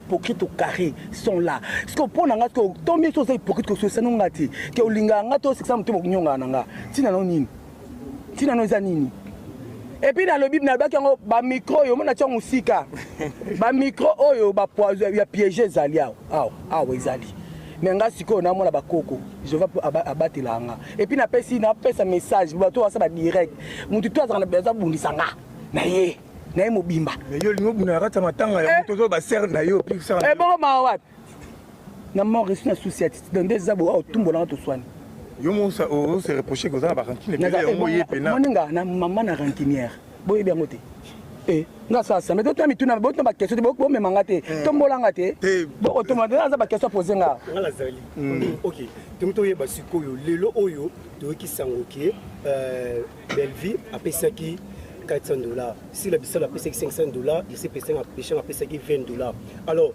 Hypocrite au carré sont là. Sikoyo mpo na nga, sikoyo tombi so oza hypocrite, kososana nga te ke olingaka nga te, osekisa motema, konyongaka na nga. Ntina no nini? Ntina no eza nini? Et puis nalobi, nalobaki yango, bamicro oyo omona tia mosika, bamicro oyo bapoison ya piège ezali awa awa awa ezali. Mais nga sikoyo namona bakoko Jehova abatelaka nga. Et puis napesi, napesa message, bato basa badirect, motu to azalaka na azabundisa nga na ye, na ye mobimba. Mais yo olingi obunda na kati ya matanga ya moto, ozo basere na yo. Ebongo mawa wapi na mort esi na susi ya titi? Nde eza bo awa otumbolanga, toswani. Yo mo ose reproche koza na barancune ebele, yango ye pena. Moninga na mama na rancunière, boyebi yango te. Nga asala sambe, totuna mituna, botuna baquestion te, bomemanga te, tombolanga te, bokotombola te, aza baquestion pose nga. Nga nazali ok. Tongi toyeba sikoyo, lelo oyo toyoki sango ke Bellevie apesaki 400 dollars, Sila Bisalo apesaki 500 dollars, Ese Pesanga Peshanga apesaki 20 dollars. Alors